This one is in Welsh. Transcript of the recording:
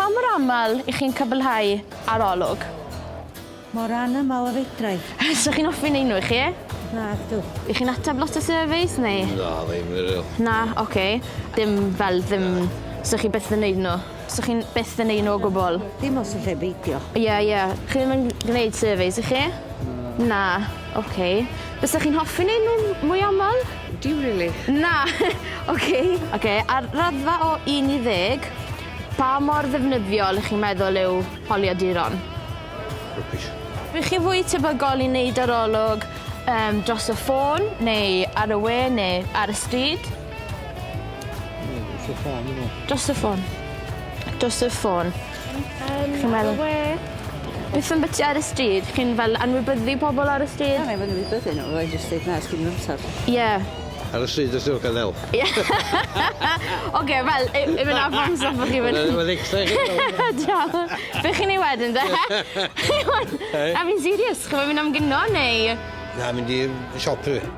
Pa mor aml 'ych chi'n cwblhau arolwg? Mor anaml a fedrai. So chi'n hoffi neud nhw, 'ych chi? Na, ydw. Ych chi'n ateb lot o surveys neu? Na, ddim rili. Na, oce. Dim fel ddim... So chi byth yn neud nhw? So chi'n byth yn neud nhw o gwbl? Dim os allai beidio. Ie, ie. Chi ddim yn gwneud surveys, ych chi? Na. Oce. Fysa chi'n hoffi neud nhw mwy aml? Dim rili. Na! Oce. Oce, ar raddfa o un i ddeg, pa mor ddefnyddiol 'ych chi'n meddwl yw holiaduron? Rubbish. Rych chi fwy tebygol i neud arolwg yym dros y ffôn neu ar y we neu ar y stryd? Dros y ffôn dwi me'wl. Dros y ffôn. Dros y ffôn. Yym Chi'n meddwl? ar y we. Beth ambyti ar y stryd? Chi'n fel anwybyddu pobol ar y stryd? Na, ddim anwybyddu nhw, I jyst deud na, sgin i'm amser. Ie. Ar y stryd os yw'n cael help. Ie. Oce, wel, i- i fynd am stop chi fan Mae'n extra i chi. Diolch. Be chi'n ei wedyn de? A fi'n serious, chi'n mynd am gino neu? Na, mynd i siop i fi.